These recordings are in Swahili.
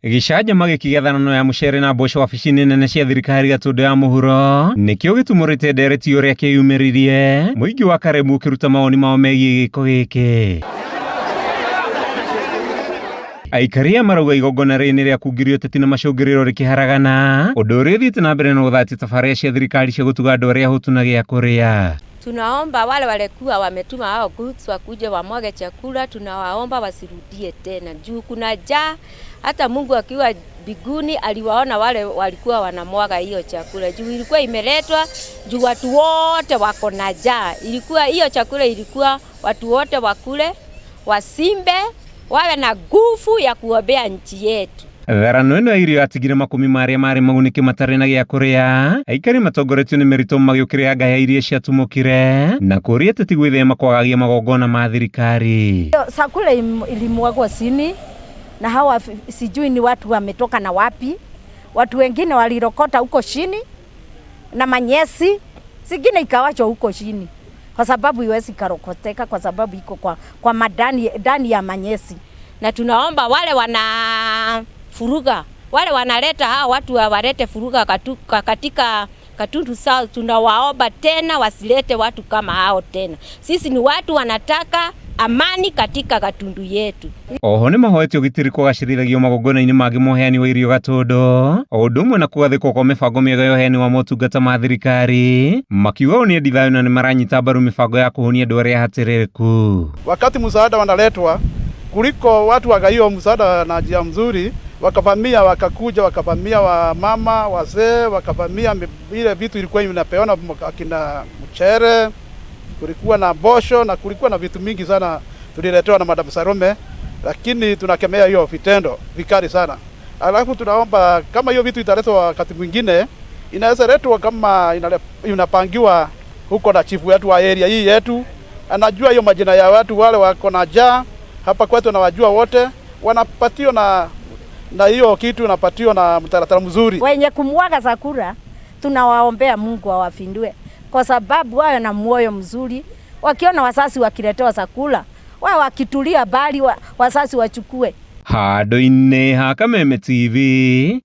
Gĩcanjama gĩkĩgethanano ya mũcere na mboco wabici-inĩ nene cia thirikari Gatũndũ ya mũhuro nĩkĩo gĩtumũrĩte ndereti ũrĩa kĩyumĩririe mũingĩ wa Karembu ũkĩruta mawoni mao megiĩ gĩko gĩkĩ. Aikari aya marauga igongona rĩrĩ nĩ rĩakungirie ũteti na macũngĩrĩro rĩkĩharagana, ũndũ ũrĩa ũthiĩte na mbere na gũthatia tabarĩra cia thirikari cia gũtuga andũ arĩa ahũtu na gĩa kũrĩa. Tunaomba wale walikuwa wametuma hao goods wakuje wamwage chakula, tunawaomba wasirudie tena juu kuna njaa. Hata Mungu akiwa mbinguni aliwaona wale walikuwa wanamwaga hiyo chakula juu ilikuwa imeletwa juu watu wote wako na njaa. Ilikuwa hiyo chakula ilikuwa watu wote wakule, wasimbe, wawe na nguvu ya kuombea nchi yetu. Tharano ĩno ya irio yatigire makũmi ma arĩa marĩ magunĩke matarĩ na gĩa kũrĩa. Aikari matongoretio nĩ Meritom magĩũkĩrĩra ngaya iria ciatumũkire na kũũria ateti gwĩthema kwagagia magongona ma thirikari. Chakula ilimwagwa chini na hawa sijui ni watu wametoka na wapi. Watu wengine walirokota huko chini na manyesi, zingine ikawachwa huko chini kwa sababu iwezi karokoteka kwa sababu iko kwa madani ndani ya manyesi. Na tunaomba wale wana furuga, wale wanaleta hao watu walete furuga katika Gatundu South, tunawaomba tena wasilete watu kama hao tena. Sisi ni watu wanataka amani katika Gatundu yetu. Oho nĩ mahoete ũgitĩri kũgacĩrithagio magongona-inĩ mangĩ ma ũheani wa irio Gatũndũ, o ũndũ ũmwe na kũgathĩkwo kwa mĩbango mĩega ya ũheani wa motungata ma thirikari, makiuga o nĩ endi thayũ na nĩ maranyita mbaru mĩbango ya kũhũnia andũ arĩa hatĩrĩrĩku. Wakati msaada wanaletwa kuliko watu wagaiwa msaada na njia mzuri, wakavamia, wakakuja wakavamia wamama wazee, wakavamia ile vitu ilikuwa inapeana akina mchere, kulikuwa na bosho na kulikuwa na vitu mingi sana tuliletewa na Madam Salome, lakini tunakemea hiyo vitendo vikali sana. Alafu tunaomba kama hiyo vitu italetwa wakati mwingine, inaweza letwa kama inapangiwa huko na chifu wetu wa area hii yetu, anajua hiyo majina ya watu wale wako na njaa hapa kwetu, nawajua wote, wanapatiwa na hiyo kitu inapatiwa na mtaratara mzuri. Wenye kumwaga chakula tunawaombea Mungu awafindue, kwa sababu wawe na moyo mzuri. Wakiona wasasi wakiletewa chakula wao wakitulia, bali wasasi wachukue. Handũ-inĩ ha Kameme TV,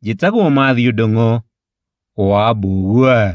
njĩtagwo Matthew Ndung'u wa Mbugua.